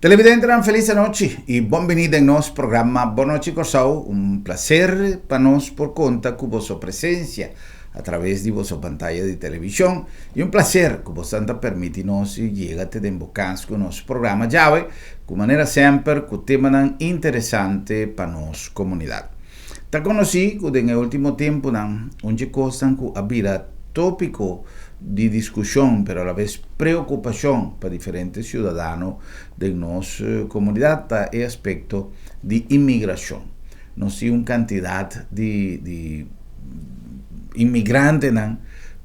Televidentenan felis anochi i bon bini den nos programa Bon Nochi Kòrsou. Un plaser pa nos por konta ku boso presensia a traves di boso pantaya di televishon i un plaser ku bosan ta permiti nos yega te den bo kas ku nos programa djawe ku manera semper ku temanan interesante pa nos komunidat. Ta konosí ku den e último tempunan un dje kosnan ku a bira tópiko di diskushon pero alabes preokupashon pa diferente siudadano den nos komunidat ta e aspekto di inmigrashon. Nos tin un kantidat di di inmigrantenan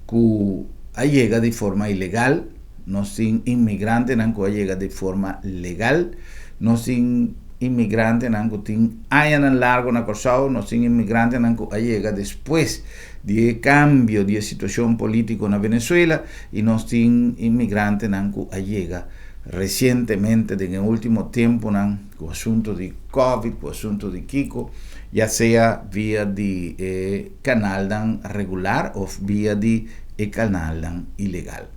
ku a yega di forma ilegal, nos tin inmigrantenan ku a yega di forma legal, nos tin inmigrantenan ku tin añanan largu na Kòrsou, nos tin inmigrantenan ku a yega despues di e kambio di e situashon polítiko na Venezuela i nos tin inmigrantenan ku a yega resientemente den e último tempunan ku asuntu di Covid, ku asuntu di kiko, ya sea via di e kanalnan regular òf via di e kanalnan ilegal.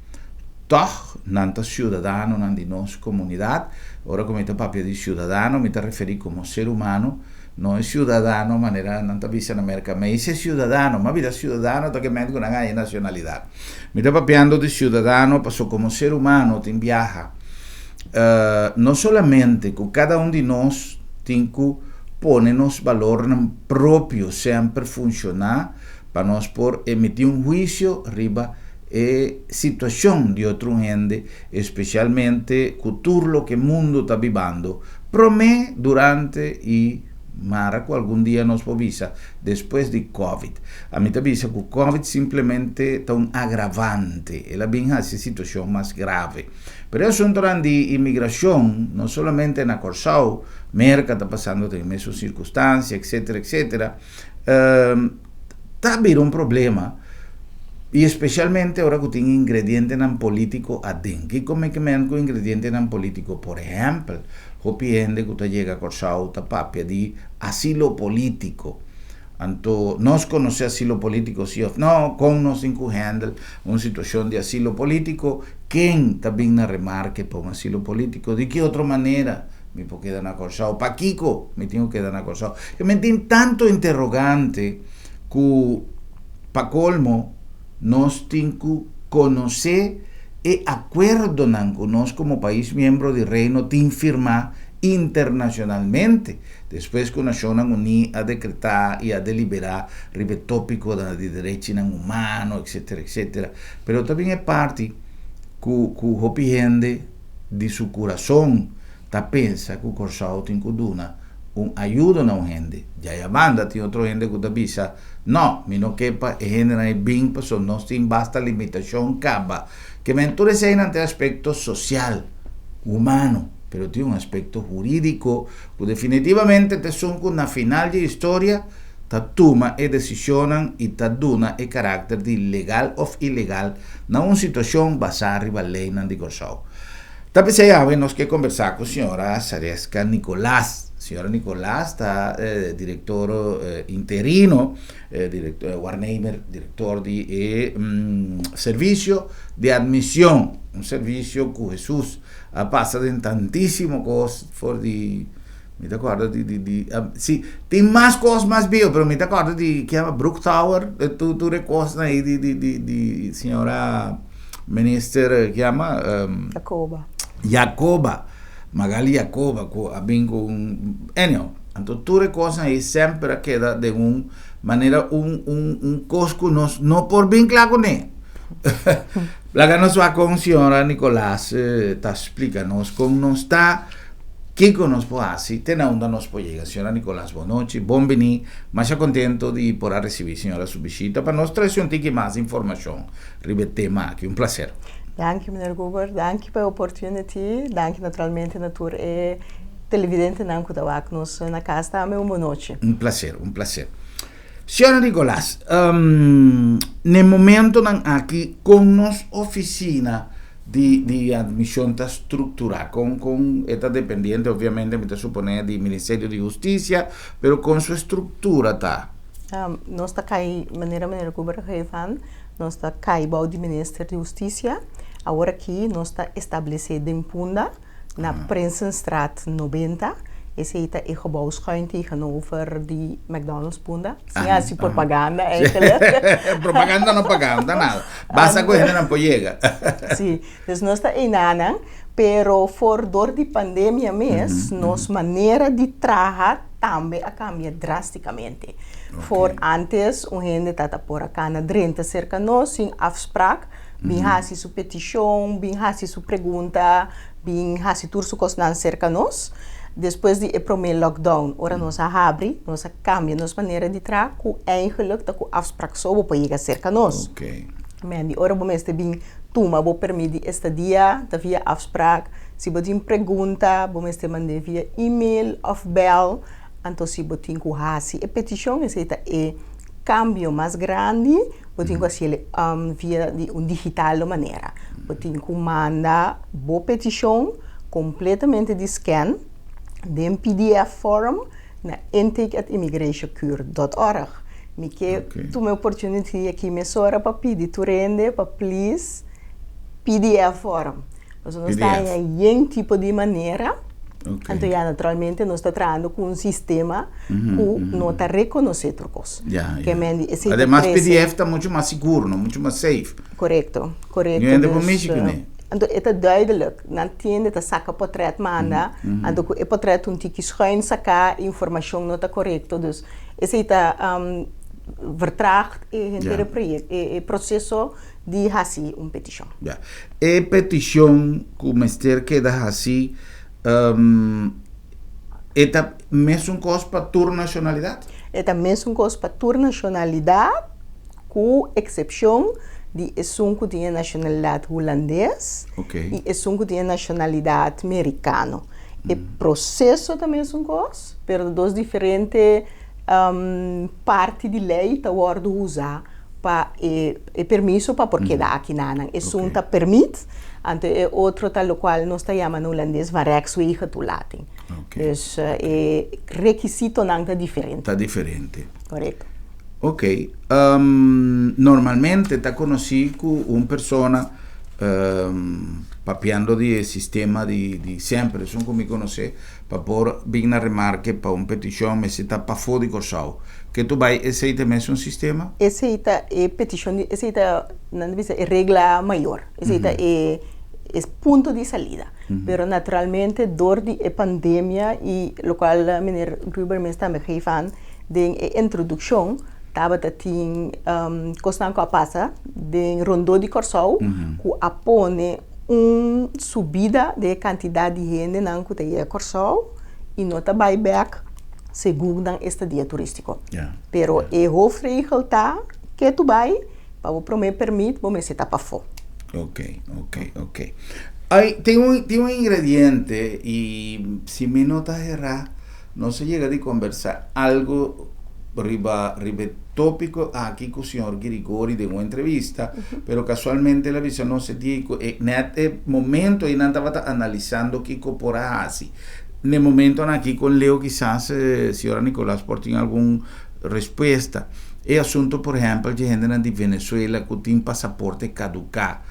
Tòg nan ta siudadanonan di nos komunidat. Ora ku mi ta papia di siudadano mi ta referí komo ser humano, no e siudadano manera nan ta bisa na Merka, mi a siudadano, mi a bira siudadano ta ke mente ku nan a haña nashonalidat. Mi ta papiando di siudadano paso komo ser humano tin biaha no solamente ku kada un di nos tin ku pone nos balornan propio semper funshoná pa nos por emití un huisio riba e situacion di otro hende, especialmente cu tur loke mundo ta bibando, prome, durante y mara cu algun dia nos por bisa despues di Covid. Ami ta bisa cu Covid simplemente ta un agravante, el a bin haci e situacion mas grave. Pero e asuntonan di inmigracion, no solamente na Corsou, Merca ta pasando den e mesun circunstancia, etcetera, etcetera, ta bira un problema y especialmente ora cu tin ingredientenan politico aden. Kico mi ke men cu ingredientenan politico? Por ehempel, hopi hende cu ta yega Corsou ta papia di asilo politico. Anto nos conoce asilo politico si of no? Con nos tin cu handle un situacion di asilo politico? Ken ta bin na remarke pa un asilo politico? Di ki otro manera Mi por keda na Kòrsou? Pakiko mi tin ku keda na Kòrsou? Ke men tin tantu interogante ku pa kolmo nos tin ku konosé e akuerdonan ku nos komo pais miembro di Reino tin firmá internashonalmente despues ku Nashonnan Uní a dekretá i a deliberá riba e tópikonan di derechinan humano etsetera etsetera. Pero ta bin e parti ku ku hopi hende di su kurason ta pensa ku Kòrsou tin ku duna un ayudo na un hende. Djaya banda tin otro hende ku ta bisa, No, mi no ke pa e hendenan ei bin pasobra nos tin basta limitashon kaba. Ke men tur eseinan ta e aspekto sosial, humano, pero tin un aspekto hurídiko ku definitivamente ta esun ku na final di e historia ta tuma e desishonnan i ta duna e karakter di legal òf ilegal na un situashon basá riba leinan di Kòrsou. Ta p'esei awe nos ke kombersá ku señora Sareska Nicolaas. Señora Nicolaas ta direktor interino, waarnemer, direktor di e servisio di admision, un servisio ku Hesus a pasa den tantísimo kos for di Mi ta kòrda di di di si tin mas kos mas bieu pero mi ta kòrda di ke yama Brook Tower tur tur e kosnan ei di di di di señora minister ke yama Jacoba. Jacoba Magali Jacoba ku a bin ku un anyhow anto tur e kosnan ei semper a keda den un manera un un un kos ku nos no por bin kla kuné laga nos wak kon señora Nicolaas ta splika nos kon nos ta. Kiko nos por hasi? Te na unda nos por yega? Señora Nicolas, bon nochi, bon bini. Masha contento di por a ricibi señora su bishita pa nos trece un tiki mas informacion riba e tema aki. Un placer. Danki meneer Guber, danki pa e opportunity, danki naturalmente na tur e televidentenan ku ta wak nos na kas tambe, un bon nochi. Un placer, un placer. Señora Nicolas, na e momentonan aki kon nos oficina di di admision ta structura? Con con e ta dependiente obviamente mi ta supone di Ministerio di Husticia, pero con su estructura ta? Nos ta cay, manera meneer Cooper a geef aan, nos ta cay bou di Minister di Husticia. Awor aki nos ta establece den Punda. Na Prinsenstraat 90. Esei ta e gebouw schuin tegenover di McDonald's Punda. Sin hasi propaganda eigenlijk. Propaganda no paganda nada. Basta ku hendenan por yega. Si, dus nos ta einanan, pero for dor di pandemia mes nos manera di traha tambe a kambia drasticamente. For antes un hende tata por a kana drenta serka nos sin afspraak, bin hasi su petishon, bin hasi su pregunta, bin hasi tur su kosnan serka nos. Despues di e promé lockdown, ora nos a habri, nos a kambia nos manera di traha ku eigenlijk ta ku afsprak so bo por yega serka nos. Men di ora bo mester bin tuma bo permit di estadia ta via afsprak, si bo tin pregunta bo mester mand'é via email òf bèl, anto si bo tin ku hasi e petishon esei ta e kambio mas grandi. Bo tin ku hasiel via di un digitale manera. Bo tin ku manda bo petishon kompletamente di scan den pdf vorm na intake@immigratiecur.org. Mi ke tuma e oportunity aki mesora pa pidi tur hende pa please pdf vorm. Pasobra nos ta haña yen tipo di manera. Anto ya naturalmente nos ta trahando ku un sistema ku no ta rekonosé tur kos. Ke men di esei ta Ademas trese. PDF ta muchu mas sigur, no? Muchu mas safe. Korekto, korekto. Niun hende por mishi kuné. Anto e ta duidelijk. Nan tiende ta saka potrèt manda, anto ku e potrèt un tiki schuin saká, informashon no ta korekto. Dus esei ta vertraagt e henter e projek, e proseso di hasi un petishon. Ya. E petishon ku mester keda hasi e ta mesun kos pa tur nashonalidat? E ta mesun kos pa tur nashonalidat ku eksepshon di esun ku tin e nashonalidat hulandes i esun ku tin e nashonalidat merikano. E proseso ta mesun kos, pero ta dos diferente parti di lei ta wòrdu usá pa e e permiso pa por keda aki na nan. Esun ta permit, anto e otro ta lokual nos ta yama na hulandes van rechtswege toelating. Dus e rekisitonan ta diferente. Ta diferente. Korekto. Ok. Normalmente ta konosí ku un persona papiando di e sistema di di semper, esun ku mi konosé, Pa por bin na remarke pa un petishon mester ta pafó di Kòrsou. Ke tu bai esei ta e mesun sistema? Esei ta e petishon di, esei ta, nan ta bisa e regla mayor. Esei ta e e punto di salida. Pero naturalmente dor di e pandemia i lokual meneer Gruber mes tambe geef aan den e introdukshon tabata tin kosnan ku a pasa den rondó di Kòrsou ku a pone un subida den e kantidat di hendenan ku ta yega Kòrsou i no ta bai bèk segun nan estadia turístiko. Pero e hoofdregel ta ke tu bai pa bo promé pèrmit bo mester ta pafó. Ok, ok, ok. Ai, tin un, tin un ingrediente i si mi no ta herá nos a yega di kombersá algu riba riba e tópiko aki ku señor Girigori den un entrevista, pero kasualmente el a bisa nos e dia ku e nèt e momento ei nan tabata analisando kiko por a hasi. Na e momentonan aki kon leu kisas señora Nicolas por tin algun respuesta. E asunto por ehèmpel dje hendenan di Venezuela ku tin pasaporte kaduká.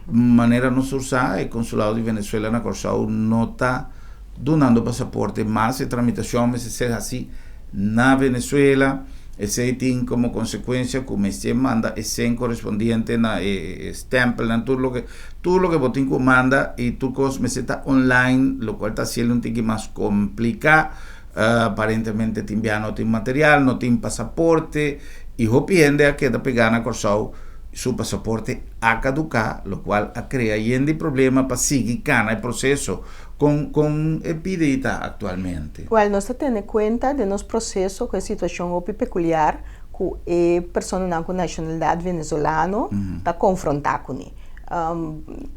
Manera nos tur sa e konsulado di Venezuela na Kòrsou no ta dunando pasaporte mas, e tramitashon mester ser hasi na Venezuela. Esei tin komo konsekuensia ku mester manda e sen korespondiente na e stèmpelnan, tur loke tur loke bo tin ku manda i tur kos mester ta online, lokual ta hasiel un tiki mas kompliká. Aparentemente tin bia no tin material, no tin pasaporte i hopi hende a keda pegá na Kòrsou su pasaporte a kaduká, lokual a krea yen di problema pa sigui kana e proseso. Kon kon e pidi ta aktualmente? Wèl, nos ta tene kuenta den nos proseso ku e situashon hopi pekuliar ku e personanan ku nashonalidat venezolano ta konfrontá kuné.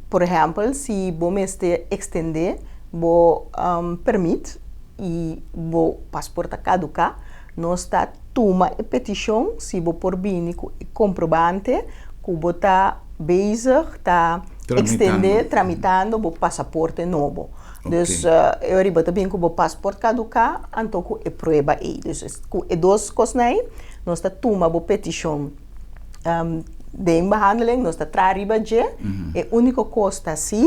Por ehèmpel, si bo mester ekstendé bo pèrmit i bo pasport ta kaduká, nos ta tuma e petishon si bo por bini ku e komprobante ku bo ta bezig ta ekstendé, tramitando bo pasaporte nobo. Dus e ora bo ta bin ku bo pasport kaduká anto ku e prueba ei. Dus ku e dos kosnan ei nos ta tuma bo petishon den behandeling, nos ta traha riba dje. E úniko kos ta si.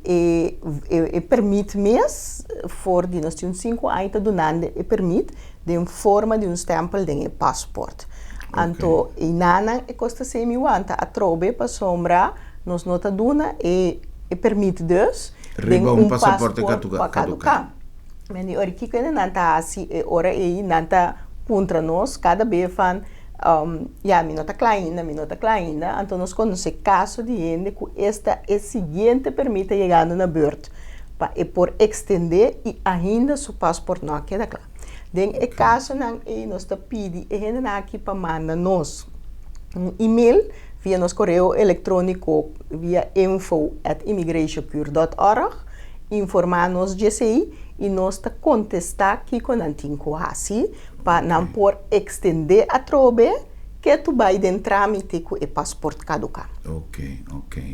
E pèrmit mes, for di nos tin 5 aña ta dunando e pèrmit den forma di un stèmpel den e paspòrt. Anto, einan e kos ta semi wanta atrobe pasobra nos no ta duna e pèrmit dus riba un pasaporte kaduká. Kaduká. Men ora kiko nan ta hasi e ora ei, nan ta puntra nos kada be van ja, mi no ta kla ainda, mi no ta kla ainda. Anto nos konosé kaso di hende ku esta e siguiente pèrmit ta yegando na beurt pa e por ekstendé i ainda su paspòrt no a keda kla. Den e kasonan ei nos ta pidi e hendenan aki pa manda nos un email via nos koreo elektróniko via info@immigratiecur.org, informá nos di esei i nos ta kontestá kiko nan tin ku hasi pa nan por ekstendé atrobe ke tu bai den trámite ku e paspòrt kaduká. Ok,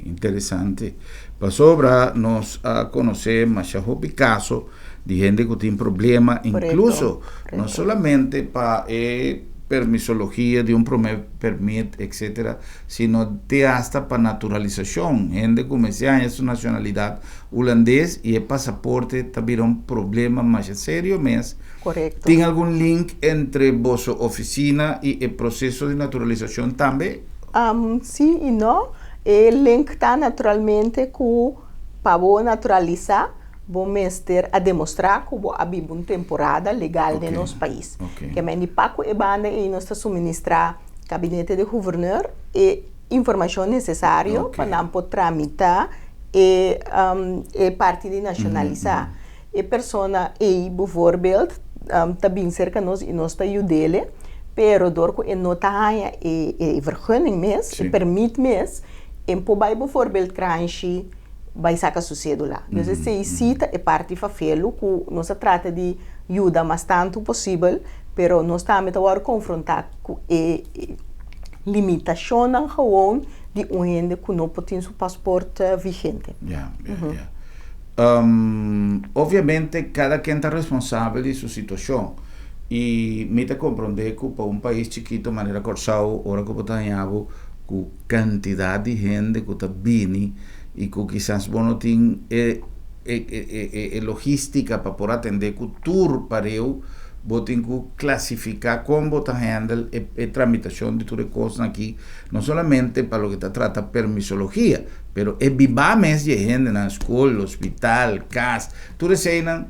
interesante. Pasobra nos a konosé masha hopi kaso di hende ku tin problema, inkluso no solamente pa e permisologia di un promé pèrmit, etc., sino te hasta pa naturalisashon. Hende ku mester haña su nashonalidat hulandes i e pasaporte ta bira un problema masha serio mes. Tin algun link entre boso ofisina i e proseso di naturalisashon tambe? Sí i no. E link ta naturalmente ku pa bo naturalisá, bo mester a demostrá ku bo a biba un temporada legal den nos pais. Ke men di pa ku e banda ei nos ta suministrá gabinete di guvernor e informashon nesesario pa nan por tramitá e parti di nashonalisá. E persona ei bijvoorbeeld ta bin serka nos i nos ta yud'é, pero dor ku e no ta haña e vergunning mes, e pèrmit mes, e por bai bijvoorbeeld Kranshi bai saka su sédula. Dus esei sí ta e parti fafelu ku nos a trata di yuda mas tantu posibel, pero nos tambe ta wòrdu konfrontá ku e limitashonnan gewoon di un hende ku no por tin su paspòrt vigente. Ja, ja, ja. Obviamente kada ken ta responsabel di su situashon i mi ta komprondé ku pa un pais chikitu manera Kòrsou ora ku bo ta haña bo ku kantidat di hende ku ta bini i ku kisas bo no tin e e logístika pa por atendé ku tur pareu, bo tin ku klasifiká kon bo ta handle e tramitashon di tur e kosnan aki, no solamente pa loke ta trata permisologia, pero e biba mes di e hendenan, skol, hospital, kas, tur eseinan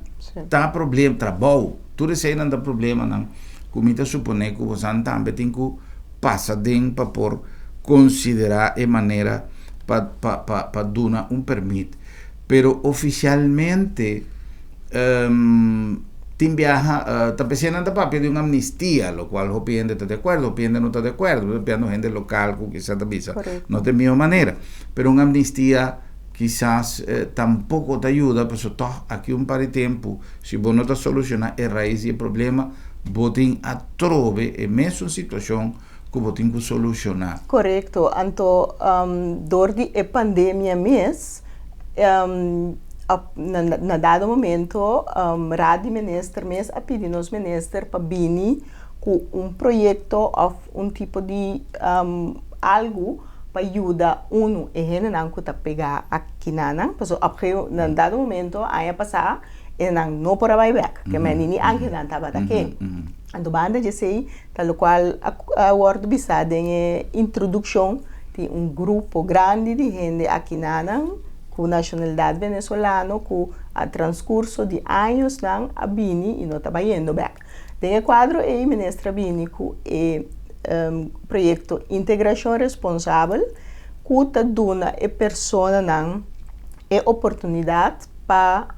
ta problem, trabou, tur eseinan ta problemanan ku mi ta suponé ku bosan tambe tin ku pasa den pa por konsiderá e manera pa pa pa pa duna un pèrmit. Pero ofisialmente tin biaha ta p'esei nan ta papia di un amnistia, lokual hopi hende ta di akuerdo, hopi hende no ta di akuerdo, papiando hende lokal ku kisas ta bisa no ta e mihó manera. Pero un amnistia kisas tampoko ta yuda pasobra tòg aki un par di tempu si bo no ta solushoná e rais di e problema bo tin atrobe e mesun situashon ku bo tin ku solushoná. Korekto. Anto dor di e pandemia mes na dado momento Raad di Minister mes a pidi nos minister pa bini ku un proyekto òf un tipo di algu pa yuda unu e hendenan ku ta pega akinanan pasobra op geo na dado momento aña pasá e nan no por a bai bèk ke meni ni angenan tabata ke. Anto banda di esei ta lokual a wòrdu bisá den e introdukshon tin un grupo grandi di hende akinanan ku nashonalidat venezolano ku a transkurso di añosnan a bini i no ta bayendo bèk. Den e kuadro ei minister a bini ku e proyekto Integrashon Responsabel ku ta duna e personanan e oportunidat pa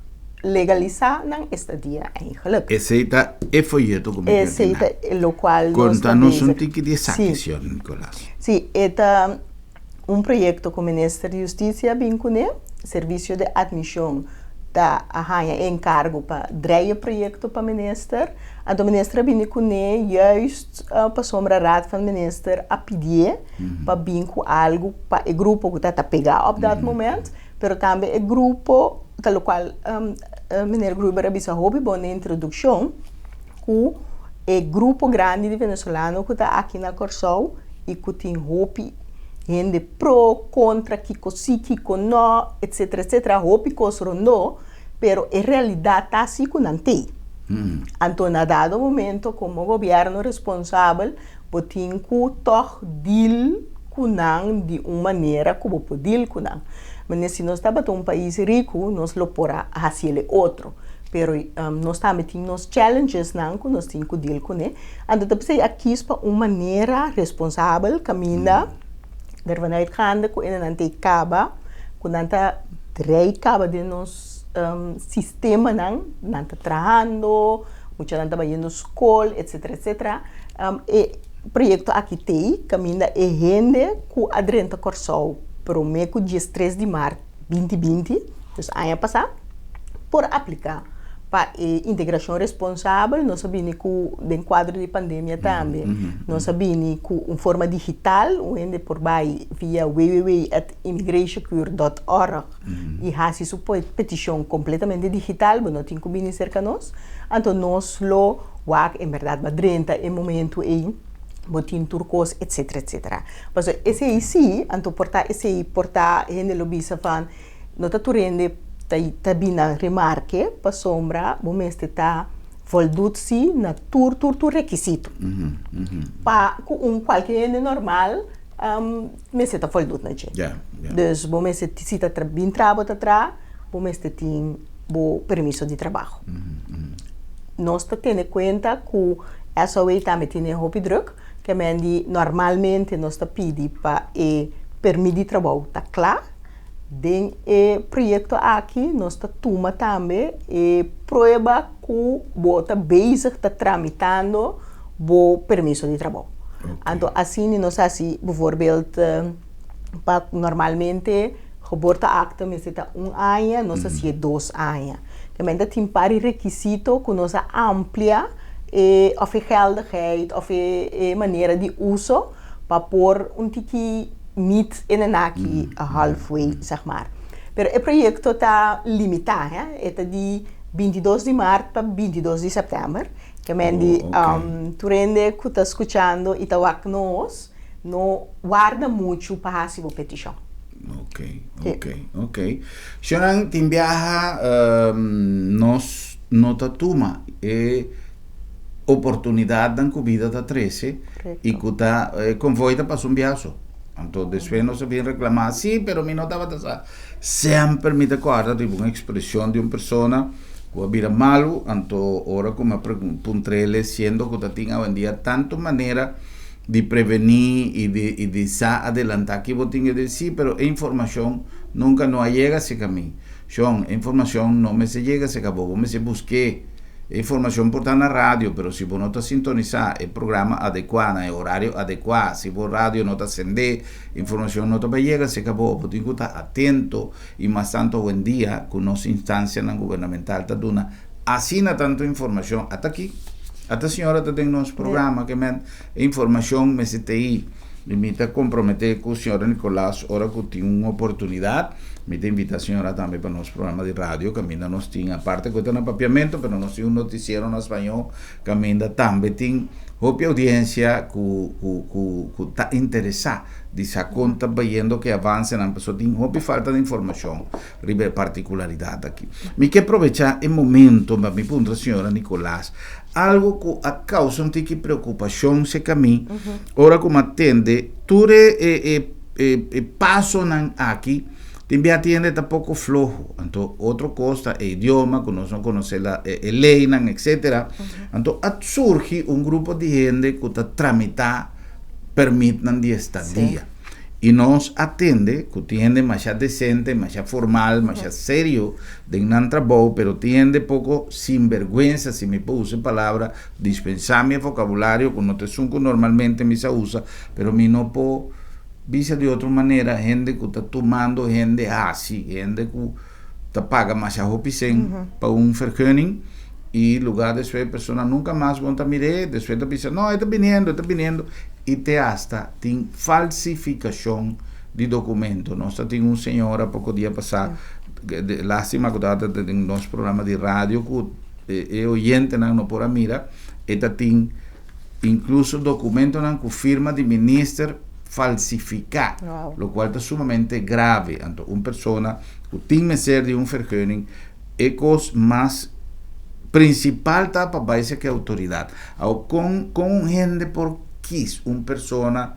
legalisá nan estadia eigenlijk. Esei ta e foyeto ku mi tin Esei ta lokual nos ta Konta nos un tiki di esaki, señor Nicolaas. Sí, e ta un proyekto ku Minister di Hustisia a bin kuné. Servisio di Atmishon ta a haña e enkargo pa drei e proyekto pa minister. Anto minister a bini kuné juist pasobra Raad van Minister a pidié pa bin ku algu pa e grupo ku ta ta pegá op dat moment, pero tambe e grupo, ta lokual meneer Gruber a bisa hopi bon den introdukshon, ku e grupo grandi di venezolano ku ta aki na Kòrsou i ku tin hopi. Hende pro, kontra, kiko si, kiko no, etc. Etc. Hopi kos rondó, pero e realidat ta así ku nan t'ei. Anto na dado momento komo gobièrnu responsabel bo tin ku tòg deal ku nan di un manera ku bo por deal ku nan. Manera si nos tabata un pais riku nos lo por a hasi el e otro, pero nos tambe tin nos challengesnan ku nos tin ku deal kuné. Anto ta p'esei a kis pa un manera responsabel kaminda ervan uitgaande ku enenan ta e kaba, ku nan ta drei kaba den nos sistemanan, nan ta trahando, muchanan ta bayendo skol, etcetera, etcetera. E proyekto aki t'ei kaminda e hende ku a drenta Kòrsou promé ku 13 di mart 2020, dus aña pasá, por apliká pa e integrashon responsabel. Nos a bini ku den kuadro di pandemia tambe, nos a bini ku un forma digital, un hende por bai via www.immigratiecur.org i hasi su petishon kompletamente digital, bo no tin ku bini serka nos. Anto nos lo wak en bèrdat bo a drenta e momentu ei, bo tin tur kos, etsetera, etsetera. Pasobra esei sí, anto por ta esei por ta hende lo bisa van no ta tur hende ta ta bin na remarke pasobra bo mester ta voldoet sí na tur tur tur rekisito pa ku un kualke hende normal mester ta voldoet na dje. Dus bo mester si ta bin traha bo ta traha bo mester tin bo permiso di trabaho. Nos ta tene kuenta ku SOA tambe tene hopi druk. Ke men di normalmente nos ta pidi pa e permit di trabou ta kla. Den e proyekto aki nos ta tuma tambe e prueba ku bo ta bezig ta tramitando bo permiso di trabou. Anto asina nos hasi bijvoorbeeld pa normalmente geboorteakte mester ta un aña, nos hasié 2 aña. Ke men ta tin par di rekisito ku nos a amplia e òf e geldigheid òf e manera di uso pa por un tiki meet e nenaki halfway zeg maar. Pero e proyekto ta limitá, hè, e ta di 22 di mart pa 22 di sèptèmber. Ke men di tur hende ku ta skuchando i ta wak nos, no warda muchu pa hasi bo petishon. Ok, ok, ok. Shonan, tin biaha nos no ta tuma e oportunidatnan ku bida ta trese i ku ta e konvoi ta pasa un biaha so. Anto despues nos a bin reklamá, sí, pero mi no tabata sa. Semper mi ta kòrda riba un ekspreshon di un persona ku a bira malu, anto ora ku mi a puntr'el siendo ku ta tin awendia tantu manera di prevení i di i di sa adelantá ki bo tin ke disi, pero e informashon nunka no a yega serka mi. Shon, e informashon no mester yega serka bo, bo mester busk'é. E informashon por ta na radio, pero si bo no ta sintonisá e programa adekuá na e orario adekuá, si bo radio no ta sendé, informashon no ta bai yega serka bo. Bo tin ku ta atento i mas tantu awendia ku nos instansianan gubernamental ta duna asina tantu informashon. Ata aki, ata señora ta den nos programa ke men e informashon mester ta ei. I mi ta komprometé ku señora Nicolaas ora ku tin un oportunidat, mi ta invitá señora tambe pa nos programa di radio kaminda nos tin, aparte ku e ta na papiamentu, pero nos tin un notisiero na spañó kaminda tambe tin hopi oudiensia ku ku ku ku ta interesá di sa kon ta bayendo ku e avansenan, pasobra tin hopi falta di informashon riba e partikularidat aki. Mi ke probechá e momento pa mi puntra señora Nicolaas Algo ku a kousa un tiki preokupashon serka mi ora ku mi a tende tur e e e e pasonan aki tin bia tin hende ta poko floho. Anto otro kos ta e idioma ku nos no konosé la e e leinan etsetera. Anto a surgi un grupo di hende ku ta tramitá permitnan di estadia. I nos a tende ku tin hende masha desente, masha formal, masha serio den nan trabou, pero tin hende poko sinbergwensa, si mi por usa e palabra, dispensá mi e vokabulario ku no ta esun ku normalmente mi sa usa, pero mi no por bisa di otro manera, hende ku ta tumando hende hasi, hende ku ta paga masha hopi sen pa un vergunning i lugar despues e persona nunka mas bon ta mir'é, despues ta bisa no e ta biniendo, e ta biniendo i te asta tin falsifikashon di dokumento. Nos ta tin un señora poko dia pasá, lástima ku tabata den nos programa di radio ku e oyentenan no por a mira, e ta tin inkluso dokumentonan ku firma di minister. falsifiká, lokual ta sumamente grave. Anto un persona ku tin mester di un vergunning, e kos mas prinsipal ta pa bai serka e outoridat. Awor kon kon un hende por kis un persona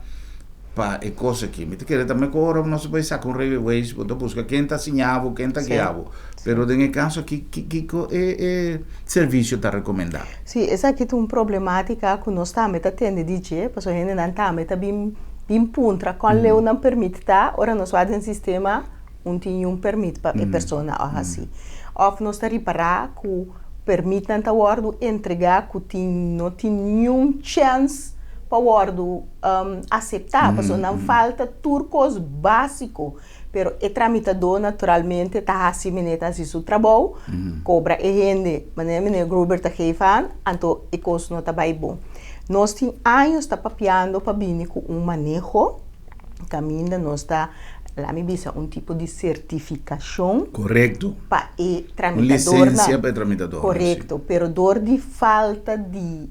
pa e kos aki? Mi ta kere tambe ku ora nos bai saka un rijbewijs bo ta buska ken ta siña bo, ken ta guia bo. Pero den e kaso aki kiko e e servisio ta rekomendá? Sí, esaki ta un problemátika ku nos tambe ta tende di dje, pasobra hendenan tambe ta bin bin puntra kon leu nan permit ta ora nos wak den sistema. Un tin un permit pa e persona a hasi. Òf nos ta ripará ku permitnan ta wòrdu entregá ku tin no tin niun chèns pa wòrdu aseptá pasobra nan falta tur kos básiko. Pero e tramitadó naturalmente ta hasi manera ta hasi su trabou, kobra e hende manera meneer Gruber ta geef aan, anto e kos no ta bai bon. Nos tin años ta papiando pa bini ku un maneho. Kaminda nos ta, laat mi bisa, un tipo di sertifikashon. Korekto. Pa e tramitadornan. Un lisensia pa e tramitadornan, si. Korekto, pero dor di falta di,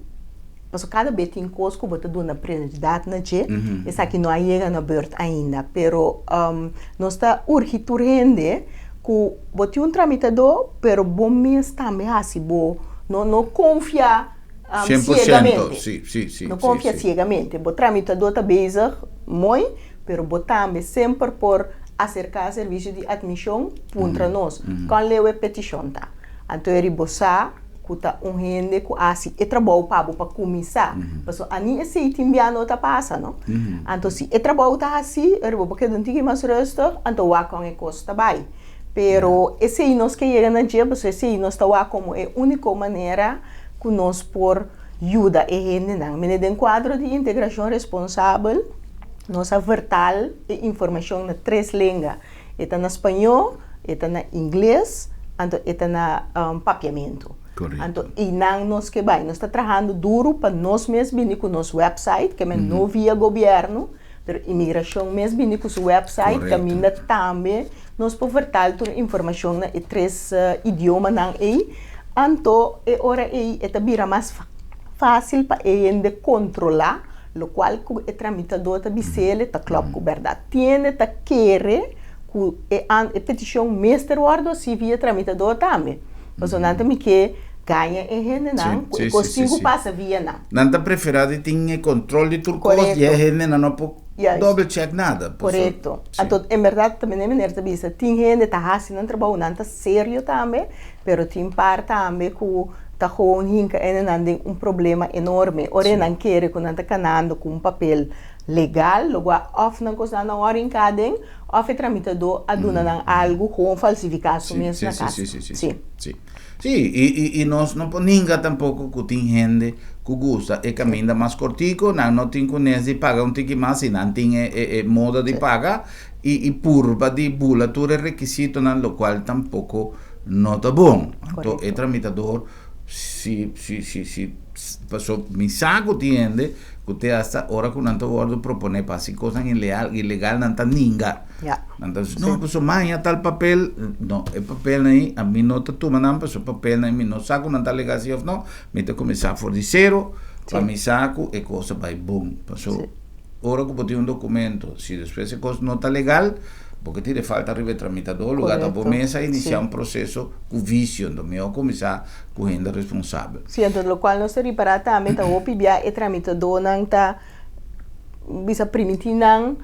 pasobra kada bes tin kos ku bo ta duna prioridat na dje, esaki no a yega na bùrt ainda, pero nos ta urgi tur hende ku bo tin un tramitadó, pero bo mes tambe hasi bo, no no konfia. 100%, si, si, si. No confia ciegamente. Bo tramitador ta bezig, mooi, pero bo tambe semper por acerca servicio di admision, puntra nos, con leu e peticion ta. Anto eri bo sa cu ta un hende cu haci e trabou pa bo pa cuminsa. Pasobra ani esey tin bia no ta pasa, no? Anto si e trabou ta haci, eri bo por keda un tiki mas rustig, anto wak con e cos ta bay. Pero esey nos ke yega na dje, pasobra esey nos ta wak como e unico manera ku nos por yuda e hendenan. Mene den kuadro di integrashon responsabel nos a vertal e informashon na tres lenga. E ta na spañó, e ta na ingles, anto e ta na papiamentu. Anto einan nos ke bai. Nos ta trahando duru pa nos mes bini ku nos wèpsait, ke men no via gobièrnu, pero imigrashon mes bini ku su wèpsait kaminda tambe nos por vertal tur informashon na e tres idiomanan ei. Anto e ora ei e ta bira mas fásil pa e hende kontrolá lokual ku e tramitadó ta bis'el ta klòp ku bèrdat. Tiende ta kere ku e e petishon mester wòrdu hasi via tramitadó tambe. Pasobra nan ta mi ke gaña e hendenan ku e kos tin ku pasa via nan. Nan ta preferá di tin e kontrol di tur kos i e hendenan no por doble check nada. Korekto. Anto en bèrdat ta mene meneer ta bisa tin hende ta hasi nan trabou, nan ta serio tambe, pero tin par tambe ku ta gewoon hinka hendenan den un problema enorme. Ora nan kere ku nan ta kanando ku un papel legal, lo gua òf nan kos nan a wòrdu hinká aden, òf e tramitadó a duna nan algu gewoon falsifiká su mes na kas. Sí. Sí, i, i, i nos no por ninga tampoko ku tin hende ku gusta e kaminda mas kortiko, nan no tin ku nes di paga un tiki mas si nan tin e, e, e moda di paga i, i purba di bula tur e rekisitonan, lokual tampoko no ta bon. Anto e tramitador si, si, si, si, paso mi sa ku tin hende ku te hasta ora ku nan ta wòrdu proponé pa hasi kosnan ileal, ilegal nan ta ninga. Ja. Nan ta bisa, no, paso maña tal papel, no, e papelnan ei a mi no ta tuma nan, paso e papelnan ei mi no sa ku nan ta legal si òf no, mi ta kuminsá for di sero pa mi sa ku e kos a bai bon. Paso ora ku bo tin un dokumento, si despues e kos no ta legal, bo ke tira e falta riba e tramitadó, lugar ta bo mes a inisiá un proseso ku visio, enton mihó kuminsá ku hende responsabel. Sí, enton lokual nos ta ripará tambe ta hopi bia e tramitadónan ta bisa primintí nan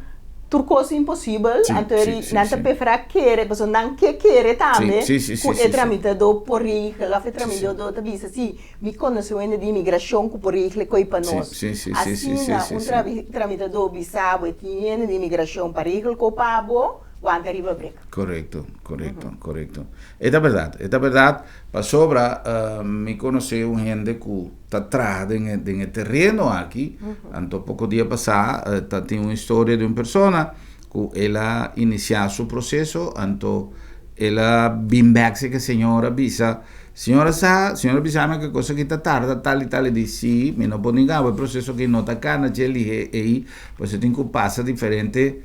tur kos imposibel, anto eri nan ta preferá kere, pasobra nan ke kere tambe ku e tramitadó por regel òf e tramitadó ta bisa si mi konosé un hende di imigrashon ku por regel e koi pa nos. Asina un tramitadó bisa bo e tin hende di imigrashon pa regel ko pa bo, wanta riba brek. Korekto, korekto, korekto. E ta bèrdat, e ta bèrdat pasobra mi konosé un hende ku ta traha den e den e tereno aki, anto poko dia pasá ta tin un historia di un persona ku el a inisiá su proseso, anto el a bin bèk si ke señor a bisa, señor a sa, señor a bisa mi ke kos aki ta tarda tal i tal, e di si, mi no por ninga bo e proseso aki no ta kana dje lihé ei, pasobra tin ku pasa diferente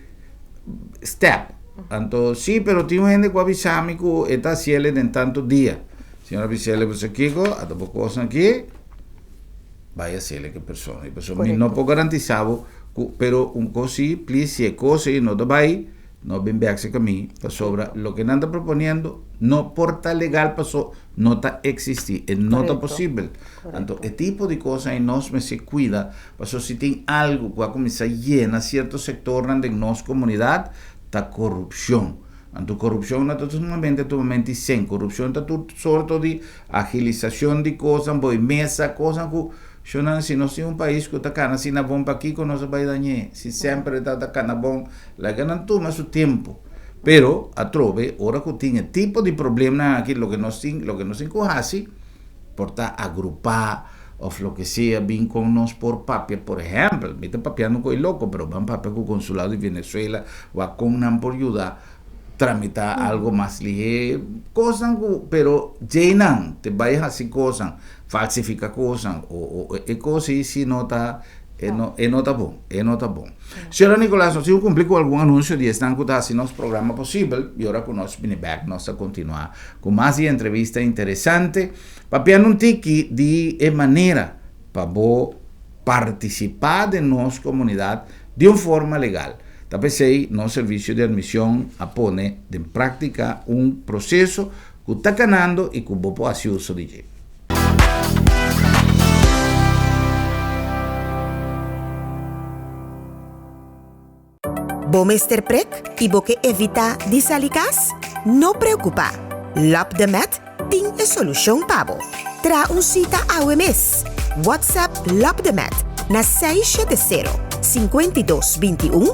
stèp, anto si, pero tin un hende ku a bisa mi ku e ta hasiel den tantu dia. Señor a bisele boso kiko, ata bo kosnan aki, bai a sele ke persona. I pasobra mi no por garantisa bo Ku, pero un kos sí, please, si e kos ei no ta bai, no bin bèk serka mi, pasobra loke nan ta proponiendo no por ta legal paso no ta eksistí, e no ta posibel. Anto e tipo di kosnan ei nos mester kuida, paso si tin algu ku a kuminsá yena sierto sektornan den nos komunidat ta korupshon. Anto korupshon no ta solamente tumamenti sen, korupshon ta tur sorto di agilisashon di kosnan, bo e mesa, kosnan ku Shonnan, si nos tin un pais ku ta kana asina bon, pakiko nos a bai dañ'é? Si semper e tabata kana bon, laga nan tuma su tempu. Pero, atrobe, ora ku tin e tipo di problemnan aki, loke nos tin, loke nos tin ku hasi, por ta agrupá òf loke sea, bin kon nos por papia. Por ehèmpel, mi ta papiando ku e loko, pero ban papia ku konsulado di Venezuela, wak kon nan por yuda tramitá algo mas lihé, kosnan ku, pero djeinan te bai hasi kosnan, falsifiká kosnan, o o e kos ei si no ta, e no e no ta bon, e no ta bon. Señora Nicolas, nos tin ku kumpli ku algun anunsio di esnan ku ta hasi nos programa posibel, i ora ku nos bini bèk nos ta kontinuá ku mas di entrevista interesante, papiando un tiki di e manera pa bo partisipá den nos komunidat di un forma legal. Ta p'esei nos Servisio di Admision a pone den práktika un proseso ku ta kanando i ku bo por hasi uso di dje. Bo mester prek i bo ke evitá di sali kas? No preokupá! Lap de Met tin e solushon pa bo. Traha un sita awe mes! WhatsApp Lap de Met na 670 52 21,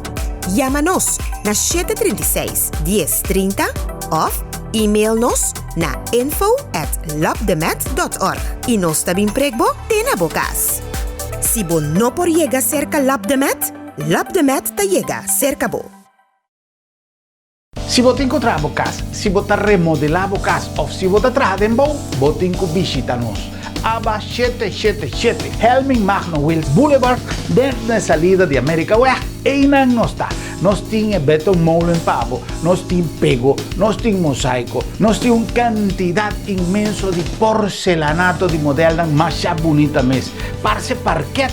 yama nos na 736 10 30 òf email nos na info at lapdemet dot org i nos ta bin prek bo te na bo kas. Si bo no por yega serka Lap de Met, Lap de Met ta yega serka bo. Si bo tin ku traha bo kas, si bo ta remodelá bo kas òf si bo ta traha den bou, bo tin ku bishita nos. Aba 777 Helming Magno Wiels Boulevard, den na e salida di Amerikaweg, einan nos ta. Nos tin e betonmolen pa bo, nos tin pego, nos tin mosaiko, nos tin un kantidat inmenso di porcelanato di modelnan masha bunita mes. Parse parket,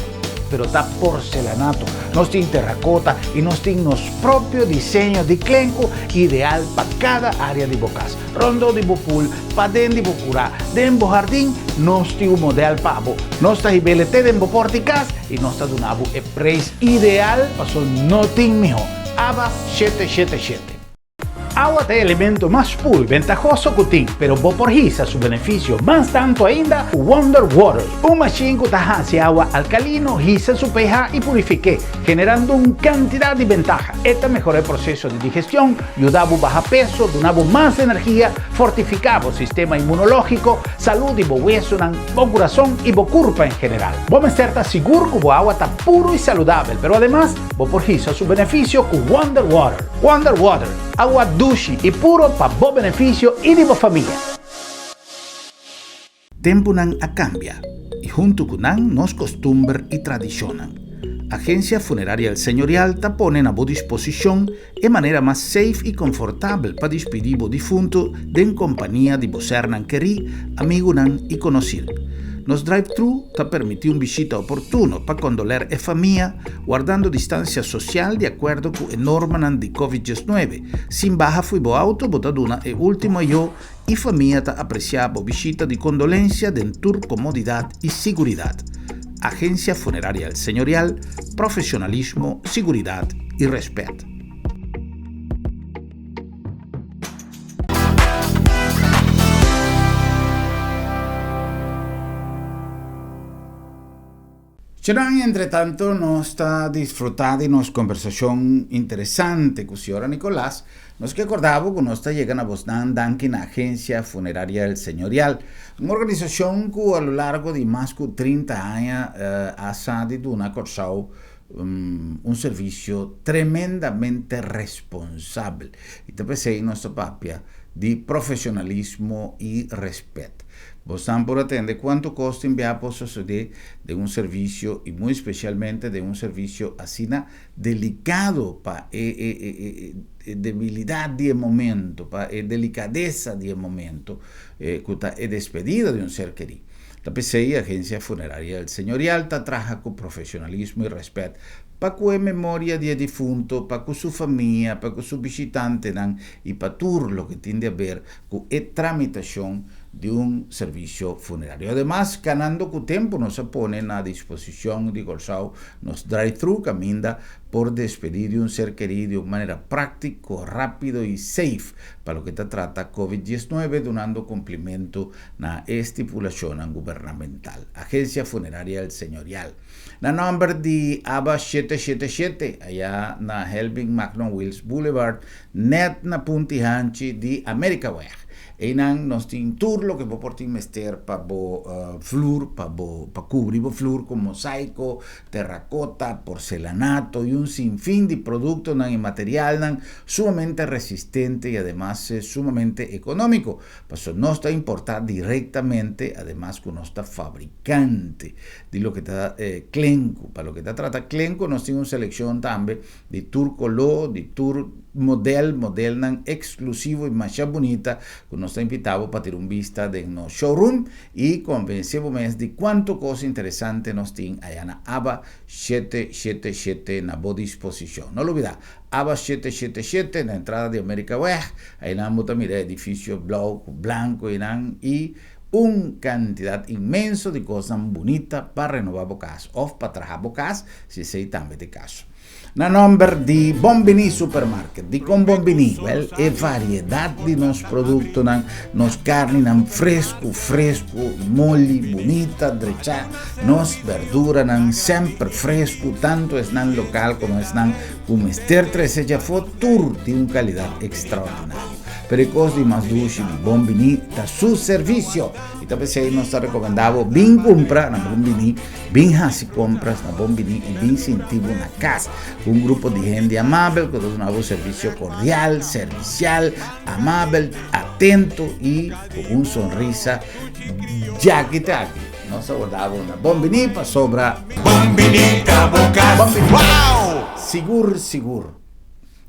pero ta porcelanato. Nos tin terrakota i nos tin nos propio diseño di klenku ideal pa kada área di bo kas. Rondó di bo pool, paden di bo kurá, den bo hardin, nos tin un modèl pa bo. Nos ta hib'é te den bo pòrt di kas i nos ta duna bo e preis ideal paso no tin mihó. Aba 777. Awa ta e elemento mas puru i bentahoso ku tin, pero bo por hisa su benefisio mas tantu ainda ku Wonder Water, un mashin ku ta hasi awa alkalino hisa su pH i purifik'é, generando un kantidat di bentaha. E ta mehora e proseso di digestion, yuda bo baha peso, duna bo mas energia, fortifiká bo sistema inmunológiko, salú di bo wesunan, bo kurason i bo kurpa en general. Bo mester ta sigur ku bo awa ta puru i saludabel, pero ademas bo por hisa su benefisio ku Wonder Water. Wonder Water, awa dushi i puro pa bo benefisio i di bo famia. Tempunan a kambia i huntu ku nan nos kostumber i tradishonnan. Agensia Funeraria El Señorial ta pone na bo disposishon e manera mas safe i konfortabel pa dispidí bo difuntu den kompania di bo sernan kerí, amigunan i konosir. Nos drive-thru ta permití un bishita oportuno pa kondoler e famia, wardando distansia sosial di akuerdo ku e normanan di Covid 19. Sin baha fo'i bo auto bo ta duna e último ayó I famia ta apresiá bo bishita di kondolensia den tur komodidat i siguridat. Agensia Funeraria El Señorial, profesionalismo, siguridat i rèspèt. Chenan, entretanto nos ta disfrutá di nos kombersashon interesante ku Señora Nicolas. Nos ke kòrda bo ku nos ta yega na bosnan danki na Agencia Funeraria El Señorial, un organisashon ku a lo largo di mas ku 30 aña a sa di duna Kòrsou un servisio tremendamente responsabel. I ta p'esei nos ta papia di profesionalismo i rèspèt. Bosnan por atende cuanto cos tin bia por sosode den un servicio y muy specialmente den un servicio asina delicado pa e e e e debilidad di e momento, pa e delicadeza di e momento cu ta e despedida di un ser keri. Ta p'esey Agencia Funeraria El Señorial ta traha cu profesionalismo y respet. pa ku e memoria di e difunto, pa ku su famia, pa ku su bishitantenan i pa tur loke tin di aber ku e tramitashon di un servisio funerario. Ademas, kanando ku tempu nos a pone na disposishon di Kòrsou nos drive-thru kaminda por despedí di un ser kerí di un manera práktiko, rápido i safe pa loke ta trata Covid 19, dunando kumplimentu na e stipulashonnan gubernamental. Agensia Funeraria El Señorial. Na nòmber di aba 777, ayá na Helbing Magno Wiels Boulevard, nèt na Punti Hanchi di Amerikaweg. Einan nos tin tur loke bo por tin mester pa bo flur, pa bo pa kubri bo flur ku mosaiko, terrakota, porcelanato i un sinfin di produktonan i materialnan sumamente resistente i ademas sumamente ekonómiko, pasobra nos ta importá direktamente, ademas ku nos ta fabrikante di loke ta klenku. Pa loke ta trata klenku nos tin un selekshon tambe di tur koló, di tur model, modelnan eksklusivo i masha bunita ku nos ta invitá bo pa tira un bista den nos showroom i konvensé bo mes di kuantu kos interesante nos tin aya na aba 777 na bo disposishon. No lubidá, aba 777 na entrada di Amerikaweg, einan bo ta mira e edifisio blou ku blanku einan i un kantidat inmenso di kosnan bunita pa renobá bo kas òf pa traha bo kas, si esei tambe ta e kaso. Na nòmber di Bon Biní Supermarket. Dikon Bon Biní? Wèl, e variedat di nos produktonan, nos karninan fresku, fresku, moli, bunita, drechá, nos berduranan semper fresku, tantu esnan lokal komo esnan ku mester trese djafó, tur di un kalidat ekstraordinario. Pero e kos di mas dushi di Bon Biní ta su servisio! I ta p'esei nos ta rekomendá bo bin kumpra na Bon Biní. Bin hasi kompras na Bon Biní i bin sinti bo na kas ku un grupo di hende amabel ku ta duna bo servisio kordial, servisial, amabel, atento i ku un sonrisa djaki taki. Nos ta warda bo na Bon Biní pasobra Bon Biní ta bo kas. Bon Biní. Wow! Sigur sigur.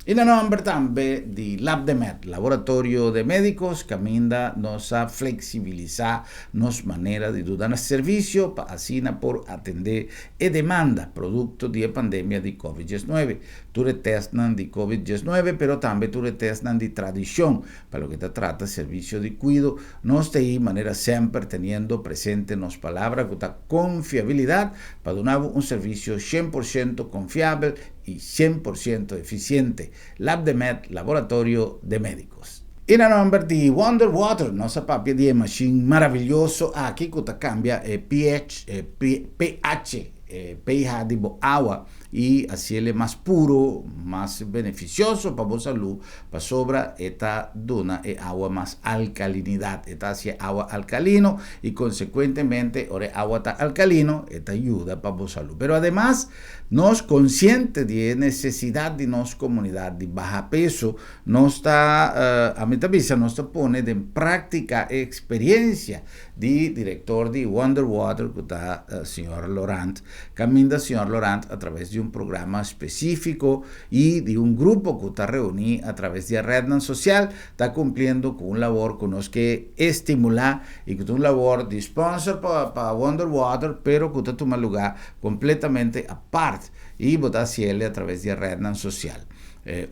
I na nòmber tambe di Labdemed, Laboratorio de Médicos, kaminda nos a fleksibilisá nos manera di duna nos servisio pa asina por atendé e demanda produkto di e pandemia di Covid 19. Tur e tèstnan di Covid 19, pero tambe tur e tèstnan di tradishon pa loke ta trata servisio di kuido, nos ta ei manera semper teniendo presente nos palabra ku ta konfiabilidat pa duna bo un servisio 100% konfiabel i 100% efisiente. Labdemed, Laboratorio de Médicos. I na nòmber di Wonder Water nos a papia di e mashin maravilioso aki ku ta kambia e pH, e pH, e pH di bo awa i hasiel mas puro, mas benefisioso pa bo salú, pasobra e ta duna e awa mas alkalinidat, e ta hasi e awa alkalino i konsekuentemente ora e awa ta alkalino e ta yuda pa bo salú. Pero ademas nos konsiente di e nesesidat di nos komunidat di baha peso, nos ta, ami ta bisa nos ta pone den práktika e eksperiensia di direktor di Wonder Water ku ta señor Lorant, kaminda señor Lorant atraves di un programa spesífiko i di un grupo ku ta reuní atraves di e rednan sosial ta kumpliendo ku un labor ku nos ke estimulá i ku ta un labor di sponsor pa pa Wonder Water pero ku ta tuma lugá kompletamente apart i bo ta hasiel atraves di e rednan sosial.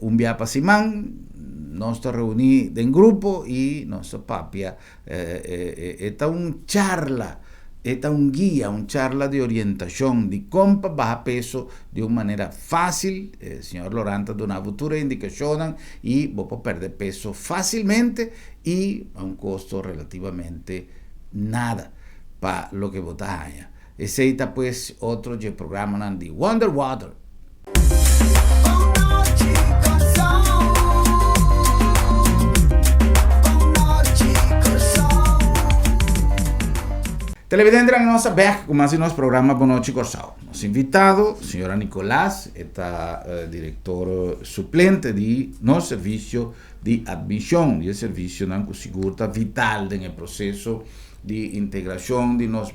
Un bia pa siman nos ta reuní den grupo i nos ta papia E ta un charla, e ta un guia, un charla di orientashon di kon pa baha peso di un manera fásil. E señor Loran ta duna bo tur e indikashonnan i bo por pèrdè peso fásilmente i a un kosto relativamente nada pa loke bo ta haña. Esei ta pues otro dje programanan di Wonder Water. Televidentenan nos ta bek ku mas di nos programa Bon Nochi Kòrsou. Nos invitado, señora Nicolas, e ta direktor suplente di nos servisio di admishon, di e servisionan ku sigur ta vital den e proseso di integrashon di nos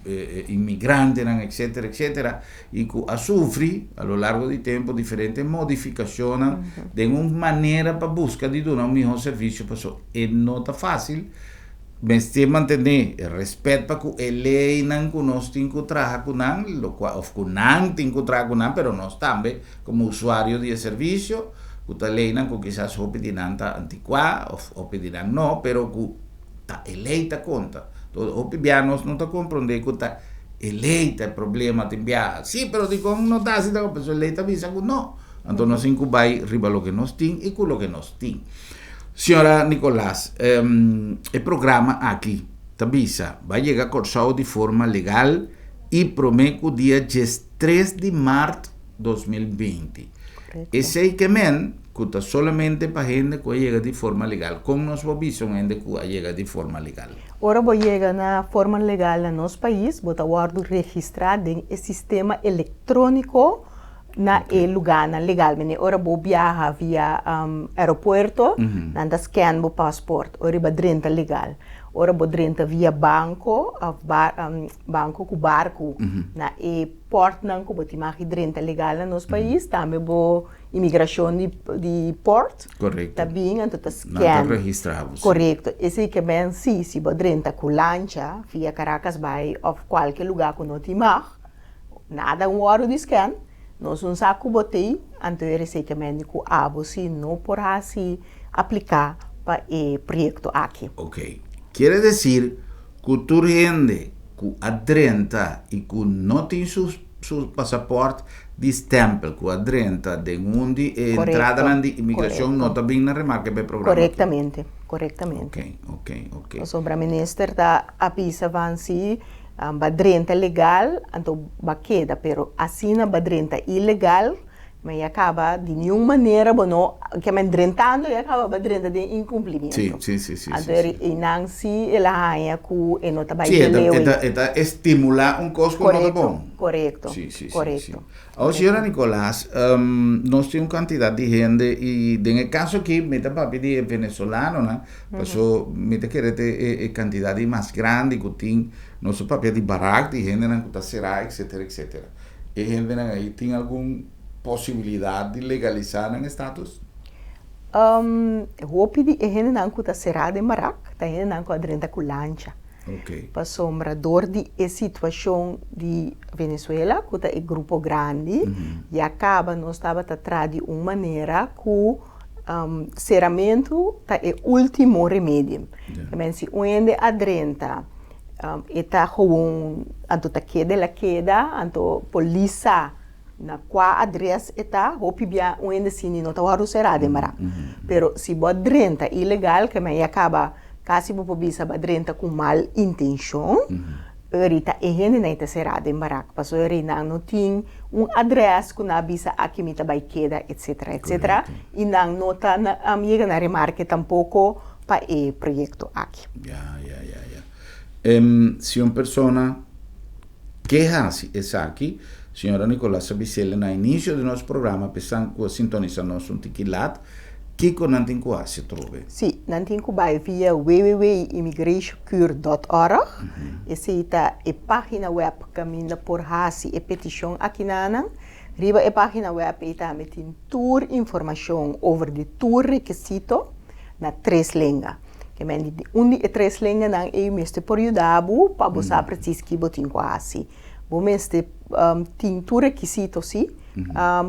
inmigrantenan etcetera etcetera. i ku a sufri a lo largo di tempu diferente modifikashonnan den un manera pa buska di duna un mihó servisio paso e no ta fásil. Mester mantené e rèspèt pa ku e leinan ku nos tin ku traha ku nan, lokua òf ku nan tin ku traha ku nan, pero nos tambe komo usuario di e servisio, ku ta leinan ku kisas hopi di nan ta antikuá òf hopi di nan no, pero ku ta e lei ta konta. Entonces hopi bia nos no ta komprondé ku ta e lei ta e problema tin biaha. Sí, pero dikon no ta hasi ta pasobra e lei ta bisa ku no. Anto nos tin ku bai riba loke nos tin i ku loke nos tin. Señora Nicolas, e programa aki ta bisa ba yega Kòrsou di forma legal i promé ku dia 13 di mart 2020. Esei ke men ku ta solamente pa hende ku a yega di forma legal. Kon nos por bisa un hende ku a yega di forma legal? Ora bo yega na forma legal na nos pais, bo ta wòrdu registrá den e sistema elektróniko na e lugánan legal. Mene ora bo biaha via aeropuerto, nan ta scan bo paspoort ora riba drenta legal. Ora bo drenta via banco of banco ku barku na e portnan ku bo tin mag di drenta legal na nos pais, tambe bo imigrashon di port ta bin anto ta scan. Nan ta registra bo. Korekto. Esei ke men si, si bo drenta ku lancha via Caracas bai of kualke lugá ku no tin mag, Nada un wòrdu di scan, nos un sa ku bo tei, anto e reseke mende ku abo si no por hasi apliká pa e proyekto aki. Ok. Kiere desir ku tur hende ku a drenta i ku no tin su su pasapòrt di stèmpel ku a drenta den un di e entradanan di imigrashon no ta bin na remarke pa e programa aki? Korektamente, korektamente. Ok, ok, ok. Pasobra minister ta a bisa van si Ba drenta legal, anto ba keda, pero asina ba drenta ilegal, ma ya kaba di niun manera bo no, kiamen drentando ya kaba ba drenta den incumplimiento. Sí, sí, sí, sí, Anto sí, sí. einan sí el a haña ku e no ta bai Sí, e ta, peleo e ei. ta, e ta estimulá un kos ku no ta Korekto, bon. korekto, Sí, sí, sí, sí. korekto. Awor, señora Nicolas, nos tin un kantidat di hende i den e kaso aki mi ta papia di e venezolanonan, Paso mi ta kere te e e cantidad di mas grandi cu tin, nos ta papia di barak di hendenan cu ta cera etcetera etcetera. E hendenan ayi tin algun posibilidad di legalisa nan estatus? Hopi di e hendenan cu ta cera den barak ta hendenan cu a drenta cu lancha. Pasobra dor di e situacion di Venezuela cu ta e grupo grandi ya caba nos tabata traha di un manera cu Seramentu ta e último remedio. Men si un hende a drenta, e ta gewoon, anto ta keda el a keda, anto polis sa na kua adres e ta, hopi bia un hende sindi no ta wòrdu será den barak. Pero si bo a drenta ilegal, ke men ya kaba kasi bo por bisa bo a drenta ku mal intenshon, Eri ta e hendenan ta será den barak, pasobra eri nan no tin un adrès ku nan a bisa aki mi ta bai keda etsetera etsetera i nan no ta yega na remarke tampoko pa e proyekto aki. Ya ya ya ya. Si un persona ke hasi esaki, señora Nicolas a bis'el na inisio di nos programa pesan ku a sintonisa nos un tiki lat, Kiko nan tin ku hasi atrobe? Sí, nan tin ku bai via www.immigratiocur.org. Esei ta e página wèb kaminda por hasi e petishon akinanan. Riba e página wèb ei tambe tin tur informashon over di tur rekisito na tres lenga. Ke men di un di e tres lenganan ei mester por yuda bo pa bo sa presis ki bo tin ku hasi. Bo mester tin tur rekisito sí,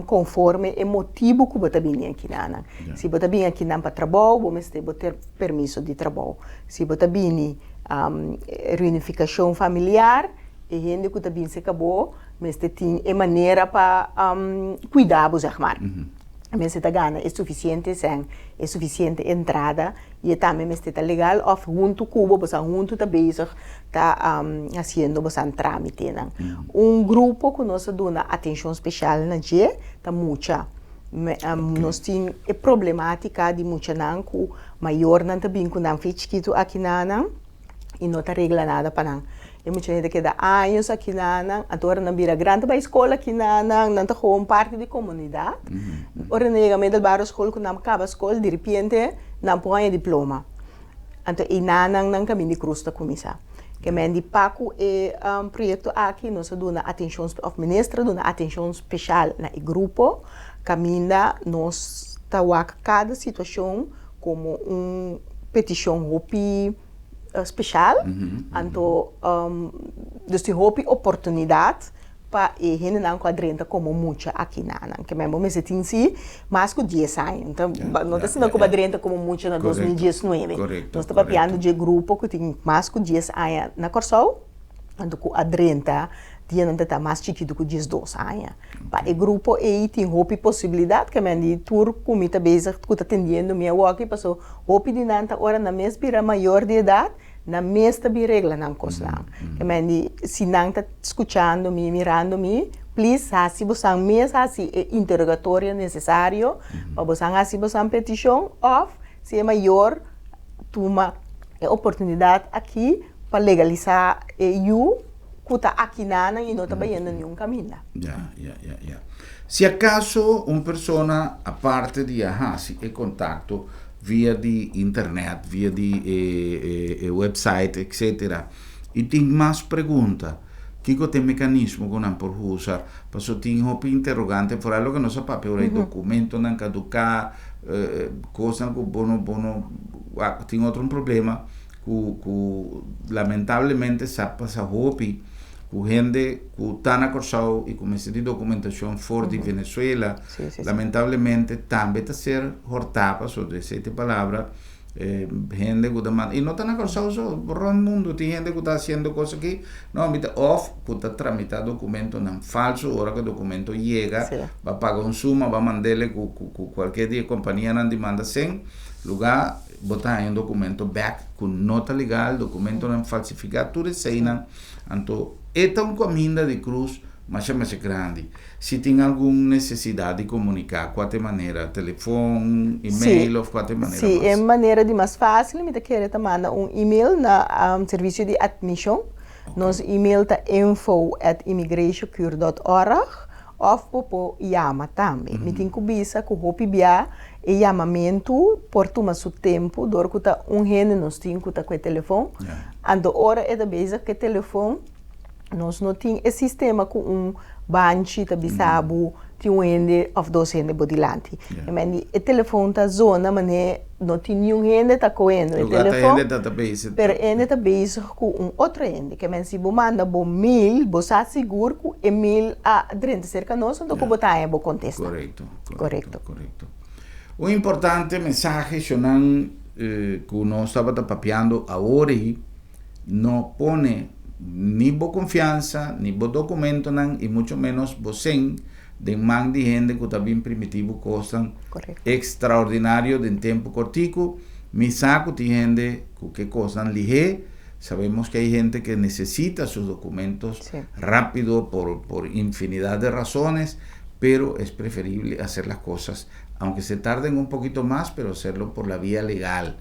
konforme e motibu ku bo ta bini akinanan. Si bo ta bini akinan pa trabou, bo mester bo ter permiso di trabou. Si bo ta bini reunifikashon familiar, e hende ku ta bini serka bo mester tin e manera pa kuida bo, zeg maar. Mester ta gana e sufisiente sèn, e sufisiente entrada i e tambe mester ta legal òf huntu ku bo, boso huntu ta bezig ta hasiendo boso trámitenan. Un grupo ku nos a duna atenshon speshal na dje ta mucha. Nos tin e problemátika di muchanan ku mayornan ta bin ku nan fe chikitu aki na nan i no ta regla nada pa nan. E muchanan ta keda años aki na nan, anto ora nan bira gran ta bai skol aki na nan, nan ta gewoon parti di komunidat. Ora nan yega middelbare skol ku nan kaba skol diripiente nan por haña diploma. Anto einan nan kaminda di krus ta kuminsá. Ke men di pa ku e proyekto aki nos a duna atenshon òf minister a duna atenshon speshal na e grupo kaminda nos ta wak kada situashon komo un petishon hopi. spesial, anto dus tin hopi oportunidat pa e hendenan ku a drenta komo mucha aki na nan. Ke men bo mester tin si mas ku dies aña. No ta no ta asina ku bo a drenta komo mucha na 2019. Nos ta papiando dje grupo ku tin mas ku dies aña na Kòrsou, anto ku a drenta dia nan ta ta mas chikitu ku 12 aña. Pa e grupo ei tin hopi posibilidat, ke men di tur ku mi ta bezig ku ta tendiendo mi awoki, paso hopi di nan ta ora nan mes bira mayor di edat, Nan mes ta bin regla nan kosnan. Ke men di, si nan ta skuchando mi, mirando mi, please hasi bosan mes hasi e interogatorio nesesario pa bosan hasi bosan petishon òf si e mayor tuma e oportunidat aki pa legalisá e yu ku ta akinanan i no ta bayendo niun kaminda. Ya, ya, ya, ya. Si akaso un persona aparte di a hasi e kontakto via di internet, via di e website etcetera y tin mas pregunta, kico ta e mecanismo cu nan por usa? Pasobra tin hopi interrogante foral loke nos a papia ora e documentonan caduca, cosnan cu bo no bo no tin otro un problema cu cu lamentablemente sa pasa hopi cu hende cu ta na Corsou y cu mester di documentacion for di Venezuela, lamentablemente tambe ta ser horta, pasobra esey ta e palabra, hende cu ta manda, y no ta na Corsou so, rond mundo tin hende cu ta haciendo cos aki, no mi ta, of cu ta tramita documentonan falso, ora cu e documento yega, ba paga un suma, ba mandele cu cu cualkier di e companianan di manda cen, lugar bo ta haña un documento bek cu no ta legal, documentonan falsifica, tur eseynan. Anto e ta un caminda di cruz masha masha grandi. Si tin algun necesidad di comunica, cua ta e manera? Telefon, email of cua ta e manera mas? Si, e manera di mas facil mi ta kere ta manda un email na servicio di admision. Nos email ta info at immigratiocur dot org Òf bo por yama tambe. Mi tin ku bisa ku hopi bia e yamamentu por tuma su tempu dor ku ta un hende nos tin ku ta ku e telefon. Anto ora e ta bezig ku e telefon nos no tin e sistema ku un banchi ta bisa bo tin un hende òf dos hende bo dilanti. E telefon ta zona manera no tin niun hende ta koendo e telefon, pero e hende ta bezig ku un otro hende. Ke men si bo manda bo mail, bo sa sigur ku e mail a drenta serka nos, anto ku bo ta haña bo kontesta. Korekto, korekto, korekto. Un importante mensahe shonnan ku nos tabata papiando awor ei, no pone ni bo konfiansa, ni bo dokumentonan i mucho menos bo sen den man di hende ku ta bin primiti bo kosnan ekstraordinario den tempu kortiku. Mi sa ku tin hende ku ke kosnan lihé. Sabemos que hay gente que necesita sus documentos rápido por, por infinidad de razones, pero es preferible hacer las cosas, aunque se tarden un poquito más, pero hacerlo por la vía legal